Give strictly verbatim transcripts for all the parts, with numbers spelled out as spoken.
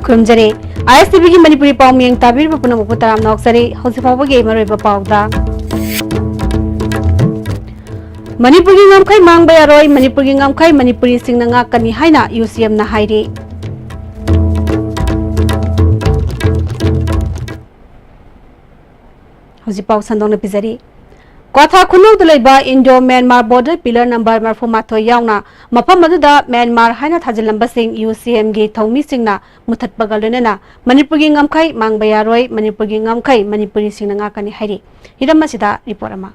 ꯈꯨꯔꯨꯝꯖꯔꯤ꯫ ꯑꯥꯏ ꯑꯦꯁ T ꯚꯤꯒꯤ ꯃꯅꯤꯄꯨꯔꯤ ꯄꯥꯎ ꯃꯤꯌꯦꯡ ꯇꯥꯕꯤꯔꯤꯕ ꯄꯨꯝꯅꯃꯛꯄꯨ ꯇꯔꯥꯝꯅ ꯑꯣꯛꯆꯔꯤ꯫ ꯍꯧꯖꯤꯛ ꯐꯥꯎꯕꯒꯤ ꯃꯔꯨꯑꯣꯏꯕ ꯄꯥꯎꯗ, ꯃꯅꯤꯄꯨꯔꯒꯤ ꯉꯝꯈꯩ ꯃꯥꯡꯕ ꯌꯥꯔꯣꯏ, ꯃꯅꯤꯄꯨꯔꯒꯤ ꯉꯝꯈꯩ ꯃꯅꯤꯄꯨꯔꯤꯁꯤꯡꯅ ꯉꯥꯛꯀꯅꯤ ꯍꯥꯏꯅ ꯌꯨ ꯁꯤ ꯑꯦꯝꯅ ꯍꯥꯏꯔꯤ꯫ ꯍꯧꯖꯤꯛ ꯄꯥꯎ ꯁꯟꯗꯣꯛꯅ ꯄꯤꯖꯔꯤ꯫ ꯀ꯭ꯋꯥꯊꯥ ꯈꯨꯅꯧꯗ ꯂꯩꯕ Indo Myanmar border pillar number ꯃꯔꯤꯐꯨ ꯃꯥꯊꯣꯏ ꯌꯥꯎꯅ ꯃꯐꯝ ꯑꯗꯨꯗ ꯃ꯭ꯌꯥꯟꯃꯥꯔ ꯍꯥꯏꯅ ꯊꯥꯖꯤꯜꯂꯝꯕꯁꯤꯡ ꯌꯨ ꯁꯤ ꯑꯦꯝꯒꯤ ꯊꯧꯃꯤꯁꯤꯡꯅ ꯃꯨꯊꯠꯄꯒ ꯂꯣꯏꯅꯅ ꯃꯅꯤꯄꯨꯔꯒꯤ ꯉꯝꯈꯩ ꯃꯥꯡꯕ ꯌꯥꯔꯣꯏ, ꯃꯅꯤꯄꯨꯔꯒꯤ ꯉꯝꯈꯩ ꯃꯅꯤꯄꯨꯔꯤꯁꯤꯡꯅ ꯉꯥꯛꯀꯅꯤ ꯍꯥꯏꯔꯤ꯫ ꯍꯤꯔꯝ ꯑꯁꯤꯗ ꯔꯤꯄꯣꯔꯠ ꯑꯃ꯫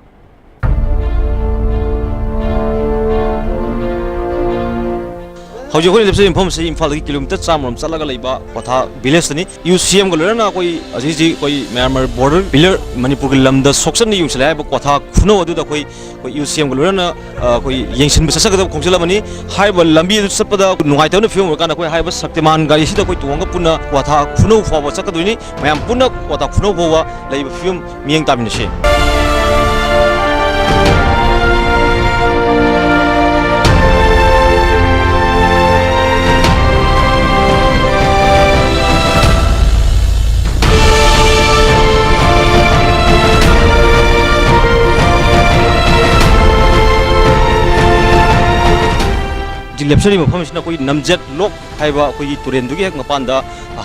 ꯍꯧꯖꯤꯛ ꯑꯩꯈꯣꯏꯅ ꯂꯦꯞꯆꯔꯤꯕ ꯃꯐꯝ ꯑꯁꯤ ꯏꯝꯐꯥꯜꯗꯒꯤ ꯀꯤꯂꯣꯃꯤꯇꯔ ꯆꯥꯝꯃꯔꯣꯝ ꯆꯠꯂꯒ ꯂꯩꯕ ꯀ꯭ꯋꯥꯊꯥ ꯚꯤꯂꯦꯖꯇꯅꯤ꯫ ꯌꯨ ꯁꯤ ꯑꯦꯝꯒ ꯂꯣꯏꯅꯅ ꯑꯩꯈꯣꯏ ꯍꯧꯖꯤꯛ ꯍꯧꯖꯤꯛ ꯑꯩꯈꯣꯏ ꯃ꯭ꯌꯥꯟꯃꯥꯔ ꯕꯣꯔꯗꯔ ꯄꯤꯂꯔ ꯃꯅꯤꯄꯨꯔꯒꯤ ꯂꯝꯗ ꯁꯣꯛꯆꯟꯅ ꯌꯨꯡꯁꯤꯜꯂꯦ ꯍꯥꯏꯕ ꯀ꯭ꯋꯥꯊꯥ ꯈꯨꯅꯧ ꯑꯗꯨꯗ ꯑꯩꯈꯣꯏ, ꯑꯩꯈꯣꯏ ꯌꯨ ꯁꯤ ꯑꯦꯝꯒ ꯂꯣꯏꯅꯅ, ꯑ, ꯑꯩꯈꯣꯏ ꯌꯦꯡꯁꯤꯟꯕ ꯆꯠꯆꯒꯗꯕ ꯈꯣꯡꯆꯠ ꯑꯃꯅꯤ꯫ ꯍꯥꯏꯔꯤꯕ ꯂꯝꯕꯤ ꯑꯗꯨ ꯆꯠꯄꯗ ꯅꯨꯡꯉꯥꯏꯇꯕꯅ ꯐꯤꯕꯝ ꯑꯣꯏꯔꯀꯥꯟꯗ ꯑꯩꯈꯣꯏ ꯍꯥꯏꯔꯤꯕ ꯁꯛꯇꯤꯃꯥꯟ ꯒꯥꯔꯤꯁꯤꯗ ꯑꯩꯈꯣꯏ ꯇꯣꯡꯉꯒ ꯄꯨꯟꯅ ꯀ꯭ꯋꯥꯊꯥ ꯈꯨꯅꯧ ꯐꯥꯎꯕ ꯆꯠꯀꯗꯣꯏꯅꯤ꯫ ꯃꯌꯥꯝ ꯄꯨꯟꯅ ꯀ꯭ꯋꯥꯊꯥ ꯈꯨꯅꯧ ꯐꯥꯎꯕ ꯂꯩꯕ ꯐꯤꯕꯝ ꯃꯤꯠꯌꯦꯡ ꯇꯥꯃꯤꯟꯅꯁꯤ꯫ ꯍꯧꯖꯤꯛ ꯂꯦꯞꯆꯔꯤꯕ ꯃꯐꯝ ꯑꯁꯤꯅ ꯑꯩꯈꯣꯏ ꯅꯝꯖꯦꯠ ꯂꯣꯛ ꯍꯥꯏꯕ ꯑꯩꯈꯣꯏꯒꯤ ꯇꯨꯔꯦꯟꯗꯨꯒꯤ ꯍꯦꯛ ꯃꯄꯥꯟꯗ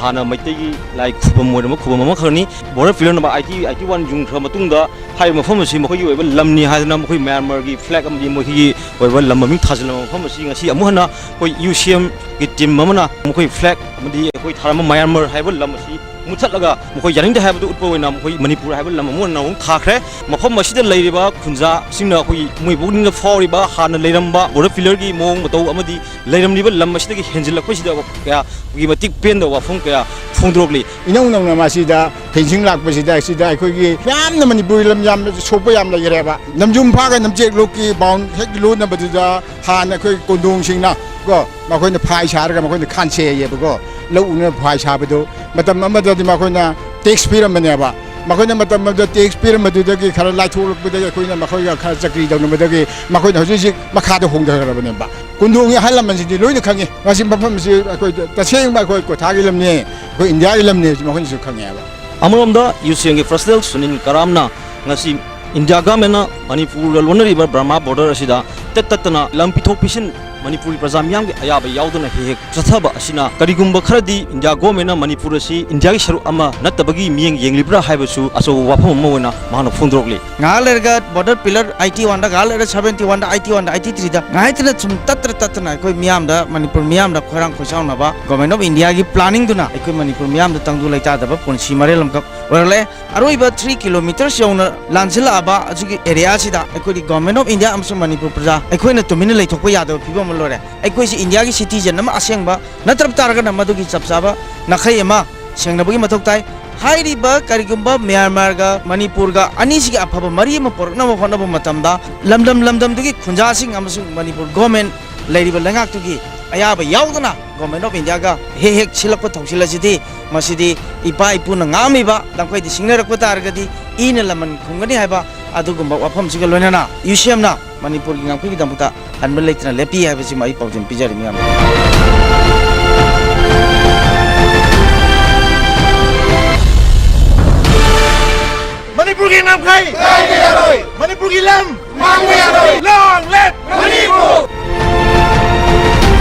ꯍꯥꯟꯅ ꯃꯩꯇꯩꯒꯤ ꯂꯥꯏ ꯈꯨꯕꯝ ꯑꯣꯏꯔꯝꯕ ꯈꯨꯕꯝ ꯑꯃꯈꯛꯅꯤ꯫ Border pillar number eighty, eighty one ꯌꯨꯡꯈ꯭ꯔ ꯃꯇꯨꯡꯗ ꯍꯥꯏꯔꯤꯕ ꯃꯐꯝ ꯑꯁꯤ ꯃꯈꯣꯏꯒꯤ ꯑꯣꯏꯕ ꯂꯝꯅꯤ ꯍꯥꯏꯗꯅ ꯃꯈꯣꯏ ꯃ꯭ꯌꯥꯟꯃꯥꯔꯒꯤ ꯐ꯭ꯂꯦꯒ ꯑꯃꯗꯤ ꯃꯈꯣꯏꯒꯤ ꯑꯣꯏꯕ ꯂꯝ ꯃꯃꯤꯡ ꯊꯥꯖꯤꯜꯂꯕ ꯃꯐꯝ ꯑꯁꯤ ꯉꯁꯤ ꯑꯃꯨꯛ ꯍꯟꯅ ꯑꯩꯈꯣꯏ ꯌꯨ ꯁꯤ ꯑꯦꯝꯒꯤ ꯇꯤꯝ ꯑꯃꯅ ꯃꯈꯣꯏ ꯐ꯭ꯂꯦꯒ ꯑꯃꯗꯤ ꯑꯩꯈꯣꯏ ꯊꯥꯔꯝꯕ ꯃ꯭ꯌꯥꯟꯃꯥꯔ ꯍꯥꯏꯕ ꯂꯝ ꯑꯁꯤ ꯃꯨꯊꯠꯂꯒ ꯃꯈꯣꯏ ꯌꯥꯅꯤꯡꯗꯦ ꯍꯥꯏꯕꯗꯨ ꯎꯠꯄ ꯑꯣꯏꯅ ꯃꯈꯣꯏ ꯃꯅꯤꯄꯨꯔ ꯍꯥꯏꯕ ꯂꯝ ꯑꯃ ꯑꯣꯏꯅ ꯑꯃꯨꯛ ꯊꯥꯈ꯭ꯔꯦ꯫ ꯃꯐꯝ ꯑꯁꯤꯗ ꯂꯩꯔꯤꯕ ꯈꯨꯟꯖꯥꯁꯤꯡꯅ ꯑꯩꯈꯣꯏꯒꯤ ꯃꯣꯏ ꯄꯨꯛꯅꯤꯡꯗ ꯐꯥꯎꯔꯤꯕ ꯍꯥꯟꯅ ꯂꯩꯔꯝꯕ ꯕꯣꯔꯗꯔ ꯄꯤꯂꯔꯒꯤ ꯃꯑꯣꯡ ꯃꯇꯧ ꯑꯃꯗꯤ ꯂꯩꯔꯝꯂꯤꯕ ꯂꯝ ꯑꯁꯤꯗꯒꯤ ꯍꯦꯟꯖꯤꯜꯂꯛꯄꯁꯤꯗ ꯀꯌꯥ ꯑꯩꯈꯣꯏꯒꯤ ꯃꯇꯤꯛ ꯄꯦꯟꯗꯕ ꯋꯥꯐꯝ ꯀꯌꯥ ꯐꯣꯡꯗꯣꯔꯛꯂꯤ꯫ ꯏꯅꯧ ꯅꯧꯅ ꯃꯁꯤꯗ ꯐꯦꯟꯁꯤꯡ ꯂꯥꯛꯄꯁꯤꯗ ꯁꯤꯗ ꯑꯩꯈꯣꯏꯒꯤ ꯌꯥꯝꯅ ꯃꯅꯤꯄꯨꯔꯤ ꯂꯝ ꯌꯥꯝꯅ ꯁꯣꯛꯄ ꯌꯥꯝ ꯂꯩꯈ꯭ꯔꯦꯕ꯫ ꯅꯝꯖꯨꯝ ꯐꯥꯒ ꯅꯝꯆꯦꯛ ꯂꯣꯛꯀꯤ ꯕꯥꯎꯟ ꯍꯦꯛ ꯂꯣꯟꯅꯕꯗꯨꯗ ꯍꯥꯟꯅ ꯑꯩꯈꯣꯏ ꯀꯣꯟꯗꯣꯡꯁꯤꯡꯅ ꯀꯣ, ꯃꯈꯣꯏꯅ ꯐꯥꯏ ꯁꯥꯔꯒ ꯃꯈꯣꯏꯅ ꯈꯥꯟꯁꯦ ꯍꯥꯏꯌꯦꯕꯀꯣ꯫ ꯂꯧ ꯎꯅꯕ ꯐꯥꯏ ꯁꯥꯕꯗꯣ ꯃꯇꯝ ꯑꯃꯗꯗꯤ ꯃꯈꯣꯏꯅ ꯇꯦꯛꯁ ꯄꯤꯔꯝꯕꯅꯦꯕ꯫ ꯃꯈꯣꯏꯅ ꯃꯇꯝ ꯑꯃꯗ ꯇꯦꯛꯁ ꯄꯤꯔꯝꯕꯗꯨꯗꯒꯤ ꯈꯔ ꯂꯥꯏꯊꯣꯛꯂꯛꯄꯗꯒꯤ ꯑꯩꯈꯣꯏꯅ ꯃꯈꯣꯏꯒ ꯈꯔ ꯆꯀ꯭ꯔꯤ ꯇꯧꯅꯕꯗꯒꯤ ꯃꯈꯣꯏꯅ ꯍꯧꯖꯤꯛ ꯍꯧꯖꯤꯛ ꯃꯈꯥꯗ ꯍꯣꯡꯊꯈ꯭ꯔꯕꯅꯦꯕ꯫ ꯀꯨꯟꯗꯣꯡꯒꯤ ꯑꯍꯜ ꯂꯃꯟꯁꯤꯡꯗꯤ ꯂꯣꯏꯅ ꯈꯪꯉꯤ꯫ ꯃꯁꯤ ꯃꯐꯝꯁꯤ ꯑꯩꯈꯣꯏ ꯇꯁꯦꯡꯕ ꯑꯩꯈꯣꯏ ꯀꯣꯊꯥꯒꯤ ꯂꯝꯅꯤ, ꯑꯩꯈꯣꯏ ꯏꯟꯗꯤꯌꯥꯒꯤ ꯂꯝꯅꯤ ꯍꯥꯏꯕꯁꯤ ꯃꯈꯣꯏꯅꯁꯨ ꯈꯪꯉꯦꯕ꯫ ꯑꯃꯔꯣꯝꯗ ꯌꯨꯁꯦꯡꯒꯤ ꯄ꯭ꯔꯁꯤꯗꯦꯟ ꯁꯨꯅꯤꯜ ꯀꯔꯥꯝꯅ ꯉꯁꯤ ꯏꯟꯗꯤꯌꯥ ꯒꯃꯦꯟꯅ ꯃꯅꯤꯄꯨꯔꯒ ꯂꯣꯟꯅꯔꯤꯕ ꯕꯔꯃꯥ ꯕꯣꯔꯗꯔ ꯑꯁꯤꯗ ꯇꯠ ꯇꯠꯇꯅ ꯂꯝ ꯄꯤꯊꯣꯛ ꯄꯤꯁꯤꯟ ꯃꯅꯤꯄꯨꯔꯒꯤ ꯄ꯭ꯔꯖꯥ ꯃꯤꯌꯥꯝꯒꯤ ꯑꯌꯥꯕ ꯌꯥꯎꯗꯅ ꯍꯦꯛ ꯍꯦꯛ ꯆꯠꯊꯕ ꯑꯁꯤꯅ ꯀꯔꯤꯒꯨꯝꯕ ꯈꯔꯗꯤ ꯏꯟꯗꯤꯌꯥ ꯒꯣꯔꯃꯦꯟꯅ ꯃꯅꯤꯄꯨꯔ ꯑꯁꯤ ꯏꯟꯗꯤꯌꯥꯒꯤ ꯁꯔꯨꯛ ꯑꯃ ꯅꯠꯇꯕꯒꯤ ꯃꯤꯠꯌꯦꯡ ꯌꯦꯡꯂꯤꯕ꯭ꯔꯥ ꯍꯥꯏꯕꯁꯨ ꯑꯆꯧꯕ ꯋꯥꯐꯝ ꯑꯃ ꯑꯣꯏꯅ ꯃꯍꯥꯛꯅ ꯐꯣꯡꯗꯣꯔꯛꯂꯤ꯫ ꯉꯥꯏꯍꯥꯛ ꯂꯩꯔꯒ ꯕꯣꯔꯗꯔ ꯄꯤꯂꯔ ꯑꯥꯏꯇꯤ ꯋꯥꯟꯗ, ꯉꯥꯏꯍꯥꯛ ꯂꯩꯔꯒ ꯁꯕꯦꯟꯇꯤ ꯋꯥꯟꯗ, ꯑꯥꯏꯇꯤ ꯋꯥꯟꯗ, ꯑꯥꯏꯇꯤ ꯊ꯭ꯔꯤꯗ ꯉꯥꯏꯇꯅ ꯁꯨꯝ ꯇꯠꯇ꯭ꯔ ꯇꯠꯇꯅ ꯑꯩꯈꯣꯏ ꯃꯤꯌꯥꯝꯗ, ꯃꯅꯤꯄꯨꯔ ꯃꯤꯌꯥꯝꯗ ꯈꯣꯏꯔꯥꯡ ꯈꯣꯏꯁꯥꯎꯅꯕ ꯒꯣꯔꯃꯦꯟ ꯑꯣꯐ ꯏꯟꯗꯤꯌꯥꯒꯤ ꯄ꯭ꯂꯥꯅꯤꯡꯗꯨꯅ ꯑꯩꯈꯣꯏ ꯃꯅꯤꯄꯨꯔ ꯃꯤꯌꯥꯝꯗ ꯇꯪꯗꯨ ꯂꯩꯇꯥꯗꯕ ꯄꯨꯟꯁꯤ ꯃꯔꯦꯜ ꯑꯃꯈꯛ ꯑꯣꯏꯔꯛꯂꯦ꯫ ꯑꯔꯣꯏꯕ ꯊ꯭ꯔꯤ ꯀꯤꯂꯣꯃꯤꯇꯔꯁ ꯌꯧꯅ ꯂꯥꯟꯁꯤꯜꯂꯛꯑꯕ ꯑꯁꯤꯒꯤ ꯑꯦꯔꯤꯌꯥꯁꯤꯗ ꯑꯩꯈꯣꯏꯒꯤ ꯒꯣꯔꯃꯦꯟ ꯑꯣꯐ ꯏꯟꯗꯤꯌꯥ ꯑꯃꯁꯨꯡ ꯃꯅꯤꯄꯨꯔ ꯄ꯭ꯔꯖꯥ ꯑꯩꯈꯣꯏꯅ ꯇꯨꯃꯤꯟꯅ ꯂꯩꯊꯣꯛꯄ ꯌꯥꯗꯕ ꯐꯤꯕꯝ ꯑꯃ ꯂꯣꯏꯔꯦ꯫ ꯑꯩꯈꯣꯏꯁꯤ ꯏꯟꯗꯤꯌꯥꯒꯤ ꯁꯤꯇꯤꯖꯟ ꯑꯃ ꯑꯁꯦꯡꯕ ꯅꯠꯇ꯭ꯔꯕ ꯇꯥꯔꯒꯅ ꯃꯗꯨꯒꯤ ꯆꯞ ꯆꯥꯕ ꯅꯥꯈꯩ ꯑꯃ ꯁꯦꯡꯅꯕꯒꯤ ꯃꯊꯧ ꯇꯥꯏ꯫ ꯍꯥꯏꯔꯤꯕ ꯀꯔꯤꯒꯨꯝꯕ ꯃ꯭ꯌꯥꯟꯃꯥꯔꯒ ꯃꯅꯤꯄꯨꯔꯒ ꯑꯅꯤꯁꯤꯒꯤ ꯑꯐꯕ ꯃꯔꯤ ꯑꯃ ꯄꯨꯔꯛꯅꯕ ꯍꯣꯠꯅꯕ ꯃꯇꯝꯗ ꯂꯝꯗꯝ ꯂꯝꯗꯝꯗꯨꯒꯤ ꯈꯨꯟꯖꯥꯁꯤꯡ ꯑꯃꯁꯨꯡ ꯃꯅꯤꯄꯨꯔ ꯒꯣꯔꯃꯦꯟ ꯂꯩꯔꯤꯕ ꯂꯩꯉꯥꯛꯇꯨꯒꯤ ꯑꯌꯥꯕ ꯌꯥꯎꯗꯅ ꯒꯣꯔꯃꯦꯟ ꯑꯣꯐ ꯏꯟꯗꯤꯌꯥꯒ ꯍꯦꯛ ꯍꯦꯛ ꯁꯤꯜꯂꯛꯄ ꯊꯧꯁꯤꯜ ꯑꯁꯤꯗꯤ ꯃꯁꯤꯗꯤ ꯏꯄꯥ ꯏꯄꯨꯅ ꯉꯥꯡꯂꯤꯕ ꯂꯝꯈꯩꯗ ꯁꯤꯡꯅꯔꯛꯄ ꯇꯥꯔꯒꯗꯤ ꯏꯅ ꯂꯃꯟ ꯈꯨꯝꯒꯅꯤ ꯍꯥꯏꯕ ꯑꯗꯨꯒꯨꯝꯕ ꯋꯥꯐꯝꯁꯤꯒ ꯂꯣꯏꯅꯅ ꯌꯨꯁꯦꯝꯅ ꯃꯅꯤꯄꯨꯔꯒꯤ ꯉꯝꯈꯩꯒꯤꯗꯃꯛꯇ ꯍꯟꯕ ꯂꯩꯇꯅ ꯂꯦꯞꯄꯤ ꯍꯥꯏꯕꯁꯤꯃ ꯑꯩ ꯄꯥꯎꯖꯦꯜ ꯄꯤꯖꯔꯤ ꯃꯤꯌꯥꯝꯗ꯫ ꯃꯅꯤꯄꯨꯔꯒꯤ ꯉꯝꯈꯩ ꯀꯥꯏꯕ ꯌꯥꯔꯣꯏ꯫ ꯃꯅꯤꯄꯨꯔꯒꯤ ꯂꯝ ꯃꯥꯡꯕ ꯌꯥꯔꯣꯏ꯫ Long live Manipur!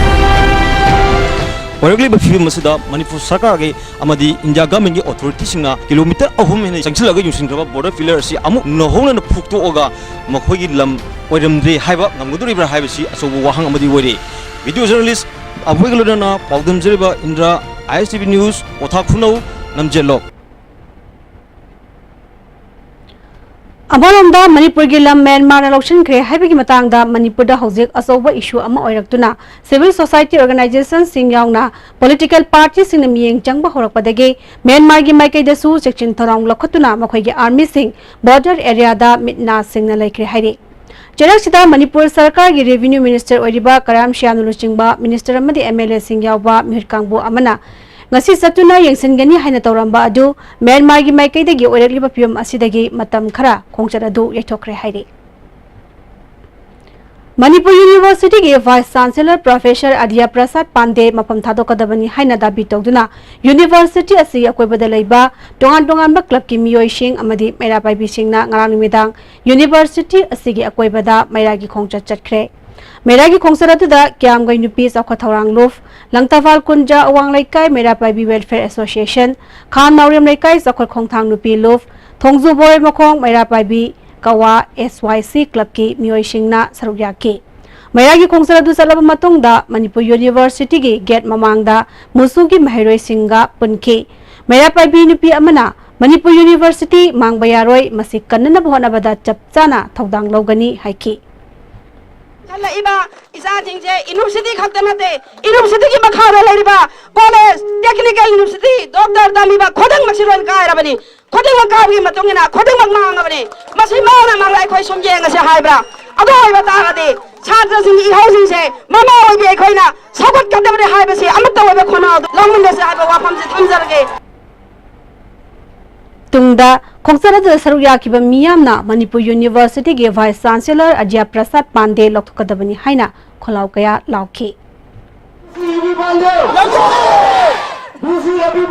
ꯑꯣꯏꯔꯛꯂꯤꯕ ꯐꯤꯕꯝ ꯑꯁꯤꯗ ꯃꯅꯤꯄꯨꯔ ꯁꯔꯀꯥꯔꯒꯤ ꯑꯃꯗꯤ ꯏꯟꯗꯤꯌꯥ ꯒꯚꯔꯟꯃꯦꯟꯠꯀꯤ ꯑꯣꯊꯣꯔꯤꯇꯤꯁꯤꯡꯅ ꯀꯤꯂꯣꯃꯤꯇꯔ ꯑꯍꯨꯝ ꯍꯦꯟꯅ ꯆꯪꯁꯤꯜꯂꯒ ꯌꯨꯡꯁꯤꯟꯈ꯭ꯔꯕ ꯕꯣꯔꯗꯔ ꯄꯤꯂꯔ ꯑꯁꯤ ꯑꯃꯨꯛ ꯅꯧꯍꯧꯅꯅ ꯐꯨꯛꯇꯣꯛꯑꯒ ꯃꯈꯣꯏꯒꯤ ꯂꯝ ꯑꯣꯏꯔꯝꯗ꯭ꯔꯦ ꯍꯥꯏꯕ ꯉꯝꯒꯗꯧꯔꯤꯕ꯭ꯔꯥ ꯍꯥꯏꯕꯁꯤ ꯑꯆꯧꯕ ꯋꯥꯍꯪ ꯑꯃꯗꯤ ꯑꯣꯏꯔꯤ꯫ ꯚꯤꯗꯤꯑꯣ ꯖꯔꯅꯦꯂꯤꯁ ꯑꯕꯣꯏꯒ ꯂꯣꯏꯅꯅ ꯄꯥꯎꯗꯝꯖꯔꯤꯕ ꯏꯟꯗ꯭ꯔꯥ, ISTV News, ꯀ꯭ꯋꯥꯊꯥ ꯈꯨꯅꯧ, ꯂꯝꯖꯦꯜꯂꯣꯛ꯫ ꯑꯃꯔꯣꯝꯗ ꯃꯅꯤꯄꯨꯔꯒꯤ ꯂꯝ ꯃ꯭ꯌꯥꯟꯃꯥꯔꯅ ꯂꯧꯁꯤꯟꯈ꯭ꯔꯦ ꯍꯥꯏꯕꯒꯤ ꯃꯇꯥꯡꯗ ꯃꯅꯤꯄꯨꯔꯗ ꯍꯧꯖꯤꯛ ꯑꯆꯧꯕ ꯏꯁꯨ ꯑꯃ ꯑꯣꯏꯔꯛꯇꯨꯅ ꯁꯤꯚꯤꯜ ꯁꯣꯁꯥꯏꯇꯤ ꯑꯣꯔꯒꯅꯥꯏꯖꯦꯁꯟꯁꯤꯡ ꯌꯥꯎꯅ ꯄꯣꯂꯤꯇꯤꯀꯦꯜ ꯄꯥꯔꯇꯤꯁꯤꯡꯅ ꯃꯤꯠꯌꯦꯡ ꯆꯪꯕ ꯍꯧꯔꯛꯄꯗꯒꯤ ꯃ꯭ꯌꯥꯟꯃꯥꯔꯒꯤ ꯃꯥꯏꯀꯩꯗꯁꯨ ꯆꯦꯛꯁꯤꯟ ꯊꯧꯔꯥꯡ ꯂꯧꯈꯠꯇꯨꯅ ꯃꯈꯣꯏꯒꯤ ꯑꯥꯔꯃꯤꯁꯤꯡ ꯕꯣꯔꯗꯔ ꯑꯦꯔꯤꯌꯥꯗ ꯃꯤꯠ ꯅꯥ ꯁꯤꯡꯅ ꯂꯩꯈ꯭ꯔꯦ ꯍꯥꯏꯔꯤ꯫ ꯆꯩꯔꯛꯁꯤꯗ ꯃꯅꯤꯄꯨꯔ ꯁꯔꯀꯥꯔꯒꯤ ꯔꯦꯚꯤꯅ꯭ꯌꯨ ꯃꯤꯅꯤꯁꯇꯔ ꯑꯣꯏꯔꯤꯕ ꯀꯔꯥꯝ ꯁꯤꯌꯥꯝꯅ ꯂꯨꯆꯤꯡꯕ ꯃꯤꯅꯤꯁꯇꯔ ꯑꯃꯗꯤ MLAꯁꯤꯡ ꯌꯥꯎꯕ ꯃꯤꯍꯨꯠ ꯀꯥꯡꯕꯨ ꯑꯃꯅ ꯉꯁꯤ ꯆꯠꯇꯨꯅ ꯌꯦꯡꯁꯤꯟꯒꯅꯤ ꯍꯥꯏꯅ ꯇꯧꯔꯝꯕ ꯑꯗꯨ ꯃ꯭ꯌꯥꯟꯃꯥꯔꯒꯤ ꯃꯥꯏꯀꯩꯗꯒꯤ ꯑꯣꯏꯔꯛꯂꯤꯕ ꯐꯤꯚꯝ ꯑꯁꯤꯗꯒꯤ ꯃꯇꯝ ꯈꯔ ꯈꯣꯡꯆꯠ ꯑꯗꯨ ꯌꯩꯊꯣꯛꯈ꯭ꯔꯦ ꯍꯥꯏꯔꯤ꯫ ꯃꯅꯤꯄꯨꯔ ꯌꯨꯅꯤꯚꯔꯁꯤꯇꯤꯒꯤ ꯚꯥꯏꯁ ꯆꯥꯟꯁꯦꯂꯔ ꯄ꯭ꯔꯣꯐꯦꯁꯔ ꯑꯗꯤꯌꯥ ꯄ꯭ꯔꯁꯥꯗ ꯄꯥꯟꯗꯦ ꯃꯐꯝ ꯊꯥꯗꯣꯛꯀꯗꯕꯅꯤ ꯍꯥꯏꯅ ꯗꯥꯕꯤ ꯇꯧꯗꯨꯅ ꯌꯨꯅꯤꯚꯔꯁꯤꯇꯤ ꯑꯁꯤꯒꯤ ꯑꯀꯣꯏꯕꯗ ꯂꯩꯕ ꯇꯣꯉꯥꯟ ꯇꯣꯉꯥꯟꯕ ꯀ꯭ꯂꯕꯀꯤ ꯃꯤꯑꯣꯏꯁꯤꯡ ꯑꯃꯗꯤ ꯃꯩꯔꯥ ꯄꯥꯏꯕꯤꯁꯤꯡꯅ ꯉꯔꯥꯡ ꯅꯨꯃꯤꯗꯥꯡ ꯌꯨꯅꯤꯚꯔꯁꯤꯇꯤ ꯑꯁꯤꯒꯤ ꯑꯀꯣꯏꯕꯗ ꯃꯩꯔꯥꯒꯤ ꯈꯣꯡꯆꯠ ꯆꯠꯈ꯭ꯔꯦ꯫ ꯃꯩꯔꯥꯒꯤ ꯈꯣꯡꯆꯠ ꯑꯗꯨꯗ ꯀꯤꯌꯥꯝꯒꯩ ꯅꯨꯄꯤ ꯆꯥꯎꯈꯠ ꯊꯧꯔꯥꯡ ꯂꯨꯞ, ꯂꯪꯊꯕꯥꯜ ꯀꯨꯟꯖ ꯑꯋꯥꯡ ꯂꯩꯀꯥꯏ ꯃꯩꯔꯥ ꯄꯥꯏꯕꯤ ꯋꯦꯜꯐꯤꯌꯔ ꯑꯦꯁꯣꯁꯤꯌꯦꯁꯟ, ꯈꯥ ꯅꯥꯎꯔꯦꯝ ꯂꯩꯀꯥꯏ ꯆꯥꯎꯈꯠ ꯈꯣꯡꯊꯥꯡ ꯅꯨꯄꯤ ꯂꯨꯞ, ꯊꯣꯡꯖꯨ ꯕꯣꯔꯣꯏ ꯃꯈꯣꯡ ꯃꯩꯔꯥ ꯄꯥꯏꯕꯤ ꯀꯋꯥ ꯑꯦꯁ ꯋꯥꯏ ꯁꯤ ꯀ꯭ꯂꯕꯀꯤ ꯃꯤꯑꯣꯏꯁꯤꯡꯅ ꯁꯔꯨꯛ ꯌꯥꯈꯤ꯫ ꯃꯩꯔꯥꯒꯤ ꯈꯣꯡꯆꯠ ꯑꯗꯨ ꯆꯠꯂꯕ ꯃꯇꯨꯡꯗ ꯃꯅꯤꯄꯨꯔ ꯌꯨꯅꯤꯚꯔꯁꯤꯇꯤꯒꯤ ꯒꯦꯠ ꯃꯃꯥꯡꯗ ꯃꯨꯁꯨꯒꯤ ꯃꯍꯩꯔꯣꯏꯁꯤꯡꯒ ꯄꯨꯟꯈꯤ꯫ ꯃꯩꯔꯥ ꯄꯥꯏꯕꯤ ꯅꯨꯄꯤ ꯑꯃꯅ ꯃꯅꯤꯄꯨꯔ ꯌꯨꯅꯤꯚꯔꯁꯤꯇꯤ ꯃꯥꯡꯕ ꯌꯥꯔꯣꯏ, ꯃꯁꯤ ꯀꯟꯅꯅꯕ ꯍꯣꯠꯅꯕꯗ ꯆꯞ ꯆꯥꯅ ꯊꯧꯗꯥꯡ ꯂꯧꯒꯅꯤ ꯍꯥꯏꯈꯤ꯫ ꯈꯜꯂꯛꯏꯕ ꯏꯆꯥꯁꯤꯡꯁꯦ ꯌꯨꯅꯤꯚꯔꯁꯤꯇꯤ ꯈꯛꯇ ꯅꯠꯇꯦ, ꯌꯨꯅꯤꯚꯔꯁꯤꯇꯤꯒꯤ ꯃꯈꯥꯗ ꯂꯩꯔꯤꯕ ꯀꯣꯂꯦꯖ, ꯇꯦꯛꯅꯤꯀꯦꯜ ꯌꯨꯅꯤꯚꯔꯁꯤꯇꯤ, ꯗꯣꯛꯇꯔ ꯇꯝꯃꯤꯕ ꯈꯨꯗꯤꯡꯃꯛꯁꯤ ꯂꯣꯏ ꯀꯥꯏꯔꯕꯅꯤ꯫ ꯈꯨꯗꯤꯡꯃꯛ ꯀꯥꯕꯒꯤ ꯃꯇꯨꯡ ꯏꯟꯅ ꯈꯨꯗꯤꯡꯃꯛ ꯃꯥꯡꯉꯕꯅꯤ꯫ ꯃꯁꯤ ꯃꯥꯡꯅ ꯃꯥꯡꯂ ꯑꯩꯈꯣꯏ ꯁꯨꯝ ꯌꯦꯡꯉꯁꯤ ꯍꯥꯏꯕ꯭ꯔꯥ? ꯑꯗꯨ ꯑꯣꯏꯕ ꯇꯥꯔꯒꯗꯤ ꯁꯥꯇ꯭ꯔꯁꯤꯡꯒꯤ ꯏꯍꯧꯁꯤꯡꯁꯦ ꯃꯃꯥ ꯑꯣꯏꯕꯤ ꯑꯩꯈꯣꯏꯅ ꯁꯧꯒꯠꯀꯗꯕꯅꯤ ꯍꯥꯏꯕꯁꯤ ꯑꯃꯠꯇ ꯑꯣꯏꯕ ꯈꯣꯟꯅꯥꯎ ꯂꯧꯃꯤꯟꯅꯁꯤ ꯍꯥꯏꯕ ꯋꯥꯐꯝꯁꯤ ꯊꯝꯖꯔꯒꯦ꯫ ꯇꯨꯡꯗ ꯈꯣꯡꯆꯠ ꯑꯗꯨꯗ ꯁꯔꯨꯛ ꯌꯥꯈꯤꯕ ꯃꯤꯌꯥꯝꯅ ꯃꯅꯤꯄꯨꯔ ꯌꯨꯅꯤꯚꯔꯁꯤꯇꯤꯒꯤ ꯚꯥꯏꯁ ꯆꯥꯟꯁꯦꯂꯔ ꯑꯗꯤꯌꯥ ꯄ꯭ꯔꯁꯥꯗ ꯄꯥꯟꯗꯦ ꯂꯧꯊꯣꯛꯀꯗꯕꯅꯤ ꯍꯥꯏꯅ ꯈꯣꯜꯂꯥꯎ ꯀꯌꯥ ꯂꯥꯎꯈꯤ꯫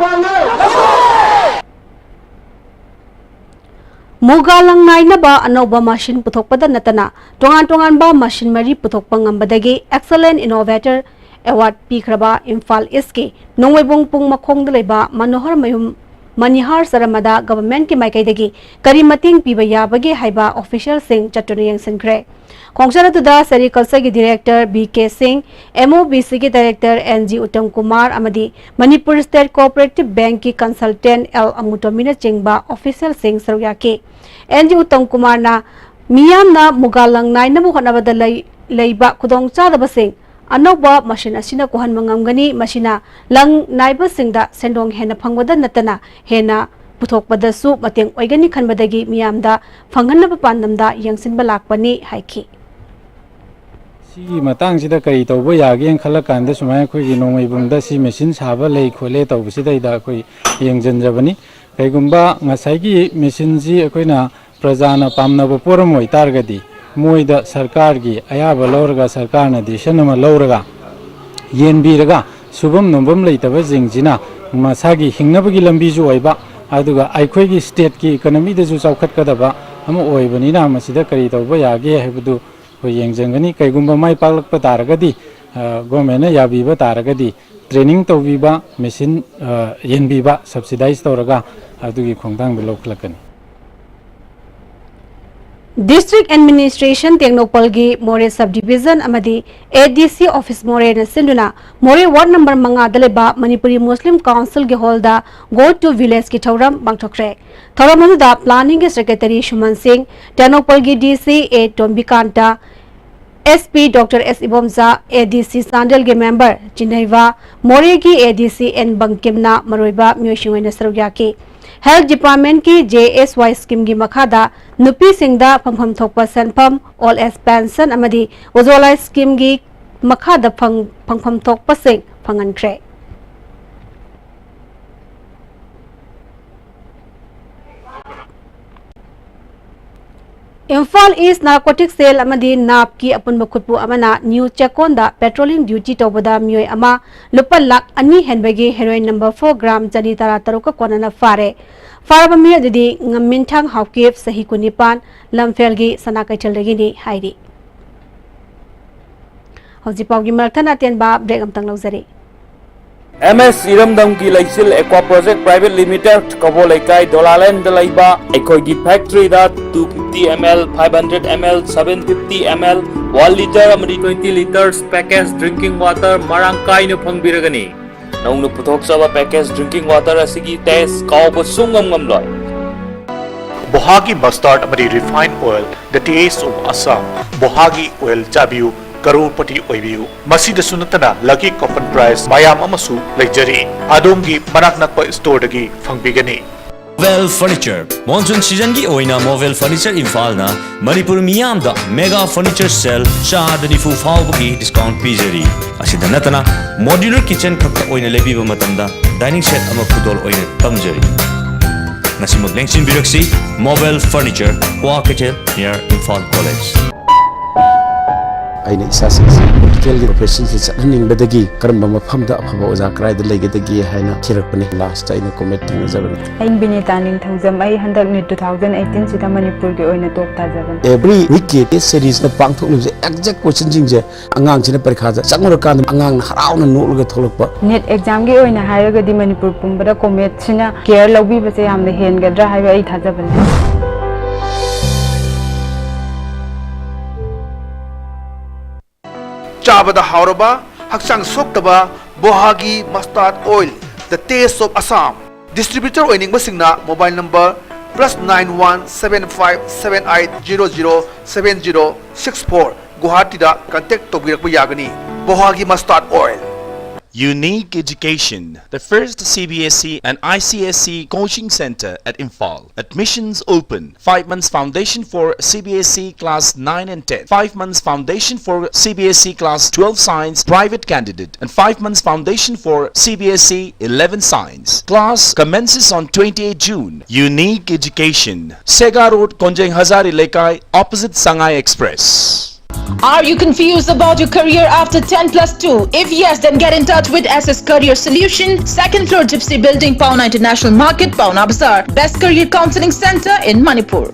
ꯃꯨꯒꯥ ꯂꯪ ꯅꯥꯏꯅꯕ ꯑꯅꯧꯕ ꯃꯁꯤꯟ ꯄꯨꯊꯣꯛꯄꯗ ꯅꯠꯇꯅ ꯇꯣꯉꯥꯟ ꯇꯣꯉꯥꯟꯕ ꯃꯁꯤꯟ ꯃꯔꯤ ꯄꯨꯊꯣꯛꯄ ꯉꯝꯕꯗꯒꯤ Excellent Innovator Award ꯄꯤꯈ꯭ꯔꯕ ꯏꯝꯐꯥꯜ ꯏꯁꯀꯤ ꯅꯣꯡꯃꯩꯕꯨꯡ ꯄꯨꯡ ꯃꯈꯣꯡꯗ ꯂꯩꯕ ꯃꯅꯣꯍꯔ ꯃꯌꯨꯝ ꯃꯅꯤꯍꯥꯔ ꯁꯔꯃꯗ ꯒꯚꯔꯟꯃꯦꯟꯠꯀꯤ ꯃꯥꯏꯀꯩꯗꯒꯤ ꯀꯔꯤ ꯃꯇꯦꯡ ꯄꯤꯕ ꯌꯥꯕꯒꯦ ꯍꯥꯏꯕ ꯑꯣꯐꯤꯁꯤꯌꯦꯜꯁꯤꯡ ꯆꯠꯇꯨꯅ ꯌꯦꯡꯁꯤꯟꯈ꯭ꯔꯦ꯫ ꯈꯣꯡꯆꯠ ꯑꯗꯨꯗ ꯁꯦꯔꯤꯀꯜꯆꯔꯒꯤ ꯗꯤꯔꯦꯛꯇꯔ ꯕꯤ ꯀꯦ ꯁꯤꯡ, ꯑꯦꯝ ꯑꯣ ꯕꯤ ꯁꯤꯒꯤ director and G Uttam Kumar ꯑꯃꯗꯤ ꯃꯅꯤꯄꯨꯔ ꯁ꯭ꯇꯦꯠ ꯀꯣꯑꯣꯄꯔꯦꯇꯤꯚ ꯕꯦꯡꯛꯀꯤ ꯀꯟꯁꯜꯇꯦꯟꯠ ꯑꯦꯜ ꯑꯃꯨꯇꯣꯃꯤꯅꯆꯤꯡꯕ ꯑꯣꯐꯤꯁꯤꯌꯦꯜꯁꯤꯡ ꯁꯔꯨꯛ ꯌꯥꯈꯤ꯫ ꯑꯦꯟ ꯖꯤ ꯎꯠꯇꯝ ꯀꯨꯃꯥꯔꯅ ꯃꯤꯌꯥꯝꯅ ꯃꯨꯒꯥ ꯂꯪ ꯅꯥꯏꯅꯕ ꯍꯣꯠꯅꯕꯗ ꯂꯩ-, ꯂꯩꯕ ꯈꯨꯗꯣꯡꯆꯥꯗꯕꯁꯤꯡ ꯑꯅꯧꯕ ꯃꯁꯤꯟ ꯑꯁꯤꯅ ꯀꯣꯛꯍꯟꯕ ꯉꯝꯒꯅꯤ꯫ ꯃꯁꯤꯅ ꯂꯪ ꯅꯥꯏꯕꯁꯤꯡꯗ ꯁꯦꯟꯗꯣꯡ ꯍꯦꯟꯅ ꯐꯪꯕꯗ ꯅꯠꯇꯅ ꯍꯦꯟꯅ ꯄꯨꯊꯣꯛꯄꯗꯁꯨ ꯃꯇꯦꯡ ꯑꯣꯏꯒꯅꯤ ꯈꯟꯕꯗꯒꯤ ꯃꯤꯌꯥꯝꯗ ꯐꯪꯍꯟꯅꯕ ꯄꯥꯟꯗꯝꯗ ꯌꯦꯡꯁꯤꯟꯕ ꯂꯥꯛꯄꯅꯤ ꯍꯥꯏꯈꯤ꯫ ꯁꯤꯒꯤ ꯃꯇꯥꯡꯁꯤꯗ ꯀꯔꯤ ꯇꯧꯕ ꯌꯥꯒꯦꯅ ꯈꯜꯂꯀꯥꯟꯗ ꯁꯨꯃꯥꯏꯅ ꯑꯩꯈꯣꯏꯒꯤ ꯅꯣꯡꯃꯩꯕꯨꯡꯗ ꯁꯤ ꯃꯦꯆꯤꯟ ꯁꯥꯕ ꯂꯩ ꯈꯣꯠꯂꯦ ꯇꯧꯕꯁꯤꯗꯩꯗ ꯑꯩꯈꯣꯏ ꯌꯦꯡꯁꯤꯟꯖꯕꯅꯤ꯫ ꯀꯩꯒꯨꯝꯕ ꯉꯁꯥꯏꯒꯤ ꯃꯦꯆꯤꯟꯁꯤ ꯑꯩꯈꯣꯏꯅ ꯄ꯭ꯔꯖꯥꯅ ꯄꯥꯝꯅꯕ ꯄꯣꯠ ꯑꯃ ꯑꯣꯏꯇꯥꯔꯒꯗꯤ ꯃꯣꯏꯗ ꯁꯔꯀꯥꯔꯒꯤ ꯑꯌꯥꯕ ꯂꯧꯔꯒ, ꯁꯔꯀꯥꯔꯅ decision ꯑꯃ ꯂꯧꯔꯒ, ꯌꯦꯟꯕꯤꯔꯒ, ꯁꯨꯐꯝ ꯅꯣꯝꯐꯝ ꯂꯩꯇꯕꯁꯤꯡꯁꯤꯅ ꯃꯁꯥꯒꯤ ꯍꯤꯡꯅꯕꯒꯤ ꯂꯝꯕꯤꯁꯨ ꯑꯣꯏꯕ, ꯑꯗꯨꯒ ꯑꯩꯈꯣꯏꯒꯤ stateꯀꯤ economyꯗꯁꯨ ꯆꯥꯎꯈꯠꯀꯗꯕ ꯑꯃ ꯑꯣꯏꯕꯅꯤꯅ, ꯃꯁꯤꯗ ꯀꯔꯤ ꯇꯧꯕ ꯌꯥꯒꯦ ꯍꯥꯏꯕꯗꯨ ꯑꯩꯈꯣꯏ ꯌꯦꯡꯁꯤꯟꯒꯅꯤ꯫ ꯀꯩꯒꯨꯝꯕ ꯃꯥꯏ ꯄꯥꯛꯂꯛꯄ ꯇꯥꯔꯒꯗꯤ, ꯑ, governmentꯅ ꯌꯥꯕꯤꯕ ꯇꯥꯔꯒꯗꯤ, training ꯇꯧꯕꯤꯕ, machine, ꯑ, ꯌꯦꯟꯕꯤꯕ, subsidize ꯇꯧꯔꯒ ꯑꯗꯨꯒꯤ ꯈꯣꯡꯊꯥꯡꯗꯨ ꯂꯧꯈꯠꯂꯛꯀꯅꯤ꯫ District Administration ꯇꯦꯡꯅꯧꯄꯜꯒꯤ ꯃꯣꯔꯦ Sub Division ꯑꯃꯗꯤ A D C Office ꯃꯣꯔꯦꯅ ꯁꯤꯟꯗꯨꯅ ꯃꯣꯔꯦ Ward number ꯃꯉꯥꯗ ꯂꯩꯕ ꯃꯅꯤꯄꯨꯔꯤ Muslim Councilꯒꯤ hallꯗ Go to Villageꯀꯤ ꯊꯧꯔꯝ ꯄꯥꯡꯊꯣꯛꯈ꯭ꯔꯦ꯫ ꯊꯧꯔꯝ ꯑꯗꯨꯗ Planningꯒꯤ Secretary ꯁꯨꯃꯟ ꯁꯤꯡ, ꯇꯦꯡꯅꯧꯄꯜꯒꯤ D C A ꯇꯣꯝꯕꯤꯀꯥꯟꯇ, S P Doctor S Ibomcha, A D C ꯆꯥꯟꯗꯦꯜꯒꯤ member ꯆꯤꯟꯅꯩꯕ, ꯃꯣꯔꯦꯒꯤ A D C N ꯕꯪꯀꯤꯝꯅ ꯃꯔꯨꯑꯣꯏꯕ ꯃꯤꯑꯣꯏꯁꯤꯡ ꯑꯣꯏꯅ ꯁꯔꯨꯛ ꯌꯥꯈꯤ꯫ Health Departmentꯀꯤ J S Y schemeꯒꯤ ꯃꯈꯥꯗ ꯅꯨꯄꯤꯁꯤꯡꯗ ꯐꯪꯐꯝ ꯊꯣꯛꯄ ꯁꯦꯟꯐꯝ, Old Age Pension ꯑꯃꯗꯤ Ujjwala schemeꯒꯤ ꯃꯈꯥꯗ ꯐꯪ-, ꯐꯪꯐꯝ ꯊꯣꯛꯄꯁꯤꯡ ꯐꯪꯍꯟꯈ꯭ꯔꯦ꯫ ꯏꯝꯐꯥꯜ East Narcotic Cell ꯑꯃꯗꯤ napꯀꯤ ꯑꯄꯨꯟꯕ ꯈꯨꯠꯄꯨ ꯑꯃꯅ ꯅ꯭ꯌꯨ ꯆꯦꯛꯀꯣꯟꯗ patrolling duty ꯇꯧꯕꯗ ꯃꯤꯑꯣꯏ ꯑꯃ ꯂꯨꯄꯥ ꯂꯥꯈ ꯑꯅꯤ ꯍꯦꯟꯕꯒꯤ heroin number four gram ꯆꯅꯤ ꯇꯔꯥ ꯇꯔꯨꯛꯀ ꯀꯣꯟꯅꯅ ꯐꯥꯔꯦ꯫ ꯐꯥꯔꯕ ꯃꯤꯑꯣꯏ ꯑꯗꯨꯗꯤ ꯉꯝꯃꯤꯟꯊꯥꯡ ꯍꯥꯎꯀꯤꯞ, ꯆꯍꯤ ꯀꯨꯟꯅꯤꯄꯥꯟ, ꯂꯝꯐꯦꯜꯒꯤ ꯁꯅꯥ ꯀꯩꯊꯦꯜꯗꯒꯤꯅꯤ ꯍꯥꯏꯔꯤ꯫ ꯍꯧꯖꯤꯛ ꯄꯥꯎꯒꯤ ꯃꯔꯛ ꯊꯠꯅ ꯑꯇꯦꯟꯕ break ꯑꯃꯇꯪ ꯂꯧꯖꯔꯤ꯫ M S ꯏꯔꯝꯗꯝꯒꯤ ꯂꯩꯆꯤꯜ Aqua Project Private Limited, ꯀꯕꯣ ꯂꯩꯀꯥꯏ, ꯗꯣꯂꯥꯂꯦꯟꯗ ꯂꯩꯕ ꯑꯩꯈꯣꯏꯒꯤ factoryꯗ two fifty M L, five hundred M L, seven fifty M L, one litre ꯑꯃꯗꯤ twenty litres package drinking water ꯃꯔꯥꯡ ꯀꯥꯏꯅ ꯐꯪꯕꯤꯔꯒꯅꯤ꯫ ꯅꯧꯅ ꯄꯨꯊꯣꯛꯆꯕ package drinking water ꯑꯁꯤꯒꯤ taste ꯀꯥꯎꯕ ꯁꯨꯡꯉꯝ ꯉꯝꯂꯣꯏ꯫ ꯕꯣꯍꯥꯒꯤ mustard ꯑꯃꯗꯤ refined oil, the taste of Assam꯫ ꯕꯣꯍꯥꯒꯤ oil ꯆꯥꯕꯤꯌꯨ, ꯀꯔꯣꯔꯄꯇꯤ ꯑꯣꯏꯕꯤꯌꯨ꯫ ꯃꯁꯤꯗꯁꯨ ꯅꯠꯇꯅ lucky coupon prize ꯃꯌꯥꯝ ꯑꯃꯁꯨ ꯂꯩꯖꯔꯤ꯫ ꯑꯗꯣꯝꯒꯤ ꯃꯅꯥꯛ ꯅꯛꯄ storeꯗꯒꯤ ꯐꯪꯕꯤꯒꯅꯤ꯫ Movel Furniture꯫ Monsoon seasonꯒꯤ ꯑꯣꯏꯅ Movel Furniture ꯏꯝꯐꯥꯜꯅ ꯃꯅꯤꯄꯨꯔ ꯃꯤꯌꯥꯝꯗ mega furniture sale ꯆꯥꯗ ꯅꯤꯐꯨ ꯐꯥꯎꯕꯒꯤ discount ꯄꯤꯖꯔꯤ꯫ ꯑꯁꯤꯗ ꯅꯠꯇꯅ modular kitchen ꯈꯛꯇ ꯑꯣꯏꯅ ꯂꯩꯕꯤꯕ ꯃꯇꯝꯗ dining set ꯑꯃ ꯈꯨꯗꯣꯜ ꯑꯣꯏꯅ ꯇꯝꯖꯔꯤ꯫ ꯉꯁꯤꯃꯛ ꯂꯦꯡꯁꯤꯟꯕꯤꯔꯛꯁꯤ꯫ ꯃꯣꯕꯦꯜ furniture, Kwakeithel, near Imphal college. ꯑꯩꯅ ꯏꯆꯥꯁꯤꯡꯁꯤ ꯍꯣꯇꯦꯜꯒꯤ ꯄ꯭ꯔꯣꯐꯦꯁꯟꯁꯤ ꯆꯠꯍꯟꯅꯤꯡꯕꯗꯒꯤ ꯀꯔꯝꯕ ꯃꯐꯝꯗ ꯑꯐꯕ ꯑꯣꯖꯥ ꯀꯗꯥꯏꯗ ꯂꯩꯒꯗꯒꯦ ꯍꯥꯏꯅ ꯊꯤꯔꯛꯄꯅꯤ꯫ ꯂꯥꯁꯇ ꯑꯩꯅ ꯀꯣꯃꯦꯠ ꯊꯦꯡꯅꯖꯕꯅꯤ꯫ ꯑꯩ ꯕꯤꯅꯤꯇꯥ ꯅꯤꯡꯊꯧꯖꯝ꯫ ꯑꯩ ꯍꯟꯗꯛ ꯅꯤꯠ ꯇꯨ ꯊꯥꯎꯖꯟ ꯑꯩꯠꯇꯤꯟꯁꯤꯗ ꯃꯅꯤꯄꯨꯔꯒꯤ ꯑꯣꯏꯅ ꯇꯣꯞ ꯇꯥꯖꯕꯅꯤ꯫ Every week ꯀꯤ test series ꯅ ꯄꯥꯡꯊꯣꯛꯂꯤꯕꯁꯦ exact question ꯁꯤꯡꯁꯦ ꯑꯉꯥꯡꯁꯤꯅ ꯄꯔꯤꯈꯥꯗ ꯆꯪꯉꯨꯔꯀꯥꯟꯗ ꯑꯉꯥꯡꯅ ꯍꯔꯥꯎꯅ ꯅꯣꯛꯂꯒ ꯊꯣꯛꯂꯛꯄ꯫ ꯅꯤꯠ ꯑꯦꯛꯖꯥꯝꯒꯤ ꯑꯣꯏꯅ ꯍꯥꯏꯔꯒꯗꯤ ꯃꯅꯤꯄꯨꯔ ꯄꯨꯝꯕꯗ ꯀꯣꯃꯦꯠꯁꯤꯅ ꯀꯦꯌꯔ ꯂꯧꯕꯤꯕꯁꯦ ꯌꯥꯝꯅ ꯍꯦꯟꯒꯗ꯭ꯔꯥ ꯍꯥꯏꯕ ꯑꯩ ꯊꯥꯖꯕ ꯂꯩ꯫ ꯆꯥꯕꯗ ꯍꯥꯎꯔꯕ, ꯍꯛꯆꯥꯡ ꯁꯣꯛꯇꯕ ꯕꯣꯍꯥꯒꯤ mustard oil, the taste of Assam꯫ Distributor ꯑꯣꯏꯅꯤꯡꯕꯁꯤꯡꯅ mobile number plus nine one seven five seven eight zero zero seven zero six four, ꯒꯨꯋꯥꯍꯥꯇꯤꯗ contact ꯇꯧꯕꯤꯔꯛꯄ ꯌꯥꯒꯅꯤ꯫ ꯕꯣꯍꯥꯒꯤ mustard oil꯫ Unique Education, the first C B S E and I C S E coaching center at Imphal. Admissions open. Five months foundation for C B S E class nine and ten. Five months foundation for C B S E class twelve science private candidate. And five months foundation for C B S E eleven science. Class commences on twenty-eighth June. Unique Education. Sega Road, Konjeng Hazari Lekai, opposite Sangai Express. Are you confused about your career after ten plus two? If yes, then get in touch with S S Career Solution, second floor Gypsy Building, Paona International Market, Paona Bazaar. Best career counseling center in Manipur.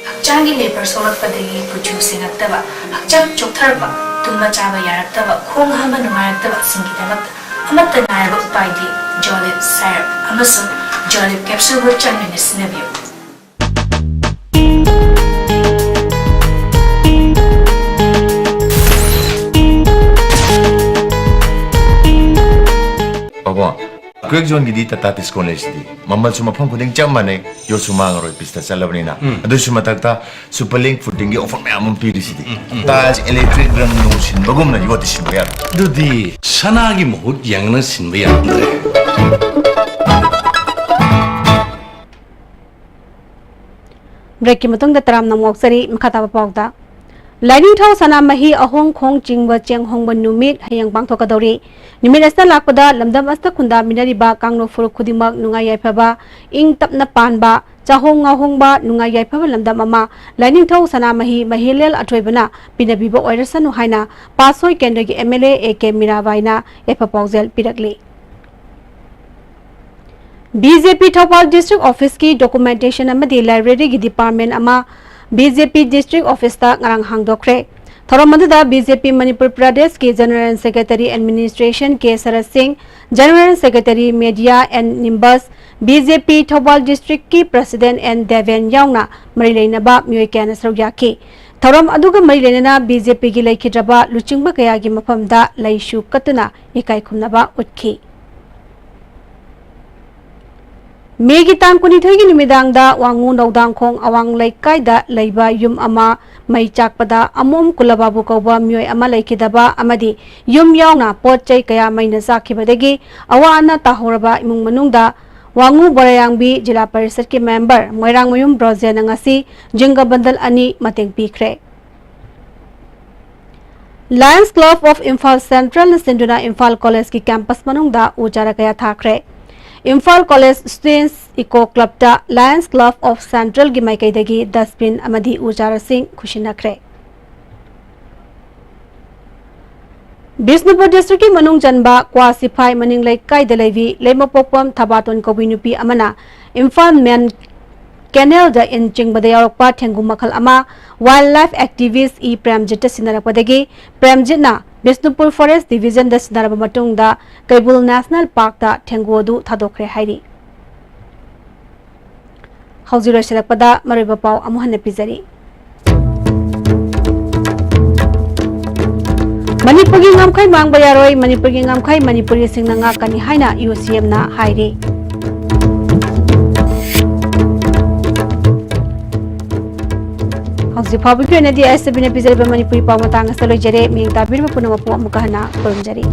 ꯍꯛꯆꯥꯡꯒꯤ labour ꯁꯣꯛꯂꯛꯄꯗꯒꯤ ꯀꯨꯆꯨ ꯁꯦꯡꯉꯛꯇꯕ, ꯍꯛꯆꯥꯡ ꯆꯣꯛꯊꯔꯛꯄ, ꯇꯨꯝꯕ ꯆꯥꯕ ꯌꯥꯔꯛꯇꯕ, ꯈꯣꯡ ꯍꯥꯝꯕ ꯅꯨꯡꯉꯥꯏꯔꯛꯇꯕꯁꯤꯡꯒꯤꯗꯃꯛꯇ ꯑꯃꯠꯇ ꯉꯥꯏꯔꯕ ꯎꯄꯥꯏꯗꯤ ꯖꯣꯂꯤꯞ ꯁꯥꯏꯔꯞ ꯑꯃꯁꯨꯡ ꯖꯣꯂꯤꯞ ꯀꯦꯞꯁꯨꯜ ꯒ꯭ꯔꯨꯞ ꯆꯥꯡ ꯅꯥꯏꯅ ꯁꯤꯖꯤꯟꯅꯕꯤꯌꯨ꯫ ꯄꯥꯕꯣ, ꯀ꯭ꯔꯦꯛ ꯖꯣꯟꯒꯤꯗꯤ ꯇꯥꯇꯥ ꯗꯤꯁꯀꯥꯎꯟ ꯂꯩꯁꯤꯗꯤ꯫ ꯃꯃꯜꯁꯨ ꯃꯐꯝ ꯈꯨꯗꯤꯡ ꯆꯞ ꯃꯥꯟꯅꯩ, ꯌꯣꯠꯁꯨ ꯃꯥꯡꯉꯔꯣꯏ, ꯄꯤꯁꯇ ꯆꯠꯂꯕꯅꯤꯅ꯫ ꯑꯗꯨꯏꯁꯨ ꯃꯊꯛꯇ ꯁꯨꯄꯔ ꯂꯤꯡ ꯐꯨꯗꯤꯡꯒꯤ ꯑꯣꯐꯔ ꯃꯌꯥꯝ ꯑꯃ ꯄꯤꯔꯤꯁꯤꯗꯤ꯫ ꯇꯥꯏꯜꯁ, ꯏꯂꯦꯛꯇ꯭ꯔꯤꯛ, ꯔꯪ ꯅꯨꯡ ꯁꯤꯟꯕꯒꯨꯝꯅ ꯌꯣꯠꯇꯤ ꯁꯤꯟꯕ ꯌꯥꯔꯣꯏ꯫ ꯑꯗꯨꯗꯤ ꯁꯅꯥꯒꯤ ꯃꯍꯨꯠ ꯌꯦꯡꯉꯅ ꯁꯤꯟꯕ ꯌꯥꯔꯝꯗ꯭ꯔꯦ꯫ ꯕ꯭ꯔꯦꯛꯀꯤ ꯃꯇꯨꯡꯗ ꯇꯔꯥꯝꯅ ꯑꯃꯨꯛ ꯑꯣꯛꯆꯔꯤ꯫ ꯃꯈꯥ ꯇꯥꯕ ꯄꯥꯎꯗ ꯂꯥꯏꯅꯤꯡꯊꯧ ꯁꯅꯥꯃꯍꯤ ꯑꯍꯣꯡ ꯈꯣꯡ ꯆꯤꯡꯕ ꯆꯦꯡ ꯍꯣꯡꯕ ꯅꯨꯃꯤꯠ ꯍꯌꯦꯡ ꯄꯥꯡꯊꯣꯛꯀꯗꯧꯔꯤ꯫ ꯅꯨꯃꯤꯠ ꯑꯁꯤꯗ ꯂꯥꯛꯄꯗ ꯂꯝꯗꯝ ꯑꯁꯤꯗ ꯈꯨꯟꯗꯥꯃꯤꯟꯅꯔꯤꯕ ꯀꯥꯡꯂꯨꯞ ꯐꯨꯔꯨꯞ ꯈꯨꯗꯤꯡꯃꯛ ꯅꯨꯡꯉꯥꯏ ꯌꯥꯏꯐꯕ, ꯏꯪ ꯇꯞꯅ ꯄꯥꯟꯕ, ꯆꯥꯍꯣꯡ ꯉꯥꯍꯣꯡꯕ, ꯅꯨꯡꯉꯥꯏ ꯌꯥꯏꯐꯕ ꯂꯝꯗꯝ ꯑꯃ ꯂꯥꯏꯅꯤꯡꯊꯧ ꯁꯅꯥꯃꯍꯤ ꯃꯍꯤꯂꯦꯜ ꯑꯊꯣꯏꯕꯅ ꯄꯤꯅꯕꯤꯕ ꯑꯣꯏꯔꯁꯅꯨ ꯍꯥꯏꯅ ꯄꯥꯠꯁꯣꯏ ꯀꯦꯟꯗ꯭ꯔꯒꯤ M L A A K ꯃꯤꯔꯥꯕꯥꯏꯅ ꯌꯥꯏꯐ ꯄꯥꯎꯖꯦꯜ ꯄꯤꯔꯛꯂꯤ꯫ B J P Thoubal District Office ꯀꯤ Documentation ꯑꯃꯗꯤ Library ꯒꯤ Department ꯑꯃ B J P District Office ꯇ ꯉꯔꯥꯡ ꯍꯥꯡꯗꯣꯛꯈ꯭ꯔꯦ꯫ ꯊꯧꯔꯝ ꯑꯗꯨꯗ B J P ꯃꯅꯤꯄꯨꯔ ꯄ꯭ꯔꯗꯦꯁꯀꯤ General Secretary Administration K ꯁꯔꯠ ꯁꯤꯡ, General Secretary Media and Nimbus, B J P Thoubal District ꯀꯤ President N ꯗꯦꯕꯦꯟ ꯌꯥꯎꯅ ꯃꯔꯤ ꯂꯩꯅꯕ ꯃꯤꯑꯣꯏ ꯀꯌꯥꯅ ꯁꯔꯨꯛ ꯌꯥꯈꯤ꯫ ꯊꯧꯔꯝ ꯑꯗꯨꯒ ꯃꯔꯤ ꯂꯩꯅꯅ B J P ꯒꯤ ꯂꯩꯈꯤꯗ꯭ꯔꯕ ꯂꯨꯆꯤꯡꯕ ꯀꯌꯥꯒꯤ ꯃꯐꯝꯗ ꯂꯩꯁꯨ ꯀꯠꯇꯨꯅ ꯏꯀꯥꯏ ꯈꯨꯝꯅꯕ ꯎꯠꯈꯤ꯫ ꯃꯦꯒꯤ ꯇꯥꯡ ꯀꯨꯟꯅꯤꯊꯣꯏꯒꯤ ꯅꯨꯃꯤꯗꯥꯡꯗ ꯋꯥꯉꯨ ꯅꯧꯗꯥꯡꯈꯣꯡ ꯑꯋꯥꯡ ꯂꯩꯀꯥꯏꯗ ꯂꯩꯕ ꯌꯨꯝ ꯑꯃ ꯃꯩ ꯆꯥꯛꯄꯗ ꯑꯃꯣꯝ ꯀꯨꯂꯕꯥꯕꯨ ꯀꯧꯕ ꯃꯤꯑꯣꯏ ꯑꯃ ꯂꯩꯈꯤꯗꯕ ꯑꯃꯗꯤ ꯌꯨꯝ ꯌꯥꯎꯅ ꯄꯣꯠ ꯆꯩ ꯀꯌꯥ ꯃꯩꯅ ꯆꯥꯛꯈꯤꯕꯗꯒꯤ ꯑꯋꯥ ꯑꯅꯥ ꯇꯥꯍꯧꯔꯕ ꯏꯃꯨꯡ ꯃꯅꯨꯡꯗ ꯋꯥꯉꯨ ꯕꯣꯔꯥꯌꯥꯡꯕꯤ ꯖꯤꯂꯥ ꯄꯔꯤꯁꯠꯀꯤ member ꯃꯣꯏꯔꯥꯡꯃꯌꯨꯝ ꯕ꯭ꯔꯣꯖꯦꯟꯅ ꯉꯁꯤ ꯖꯤꯡꯒ ꯕꯟꯗꯜ ꯑꯅꯤ ꯃꯇꯦꯡ ꯄꯤꯈ꯭ꯔꯦ꯫ Lions Club of Imphal Central ꯅ ꯁꯤꯟꯗꯨꯅ ꯏꯝꯐꯥꯜ ꯀꯣꯂꯦꯖꯀꯤ campus ꯃꯅꯨꯡꯗ ꯎ ꯆꯥꯔꯥ ꯀꯌꯥ ꯊꯥꯈ꯭ꯔꯦ꯫ Imphal college Students Eco Club ꯇ Lions Club of Central ꯒꯤ ꯃꯥꯏꯀꯩꯗꯒꯤ dustbin ꯑꯃꯗꯤ ꯎ ꯆꯥꯔꯥꯁꯤꯡ ꯈꯨꯠꯁꯤꯟꯅꯈ꯭ꯔꯦ꯫ ꯕꯤꯁꯅꯨꯄꯨꯔ district ꯀꯤ ꯃꯅꯨꯡ ꯆꯟꯕ ꯀ꯭ꯋꯥ ꯁꯤꯐꯥꯏ ꯃꯅꯤꯡ ꯂꯩꯀꯥꯏꯗ ꯂꯩꯕꯤ ꯂꯩꯃꯄꯣꯛꯄꯝ ꯊꯕꯥꯇꯣꯟ ꯀꯧꯕꯤ ꯅꯨꯄꯤ ꯑꯃꯅ ꯏꯝꯐꯥꯜ main canal ꯗ ꯏꯟ ꯆꯤꯡꯕꯗ ꯌꯥꯎꯔꯛꯄ ꯊꯦꯡꯒꯨ ꯃꯈꯜ ꯑꯃ wildlife activist E ꯄ꯭ꯔꯦꯝꯖꯤꯠꯇ ꯁꯤꯟꯅꯔꯛꯄꯗꯒꯤ ꯄ꯭ꯔꯦꯝꯖꯤꯠꯅ Bishnupur Forest Division ꯗ ꯁꯤꯟꯅꯔꯕ ꯃꯇꯨꯡꯗ ꯀꯩꯕꯨꯜ National Park ꯇ ꯊꯦꯡꯒꯨ ꯑꯗꯨ ꯊꯥꯗꯣꯛꯈ꯭ꯔꯦ ꯍꯥꯏꯔꯤ꯫ ꯍꯧꯖꯤꯛ ꯂꯣꯏꯁꯤꯜꯂꯛꯄꯗ ꯃꯔꯨꯑꯣꯏꯕ ꯄꯥꯎ ꯑꯃꯨꯛ ꯍꯟꯅ ꯄꯤꯖꯔꯤ꯫ ꯃꯅꯤꯄꯨꯔꯒꯤ ꯉꯝꯈꯩ ꯃꯥꯡꯕ ꯌꯥꯔꯣꯏ, ꯃꯅꯤꯄꯨꯔꯒꯤ ꯉꯝꯈꯩ ꯃꯅꯤꯄꯨꯔꯤꯁꯤꯡꯅ ꯉꯥꯛꯀꯅꯤ ꯍꯥꯏꯅ U C M ꯅ ꯍꯥꯏꯔꯤ꯫ ꯍꯧꯖꯤꯛ ꯐꯥꯎꯕꯒꯤ ꯑꯣꯏꯅꯗꯤ S B ꯅ ꯄꯤꯖꯔꯤꯕ ꯃꯅꯤꯄꯨꯔꯤ ꯄꯥꯎ ꯃꯇꯥꯡ ꯑꯁꯤꯗ ꯂꯣꯏꯖꯔꯦ꯫ ꯃꯤꯠꯌꯦꯡ ꯇꯥꯕꯤꯔꯤꯕ ꯄꯨꯝꯅꯃꯛꯄꯨ ꯑꯃꯨꯛꯀ ꯍꯟꯅ ꯈꯨꯔꯨꯝꯖꯔꯤ꯫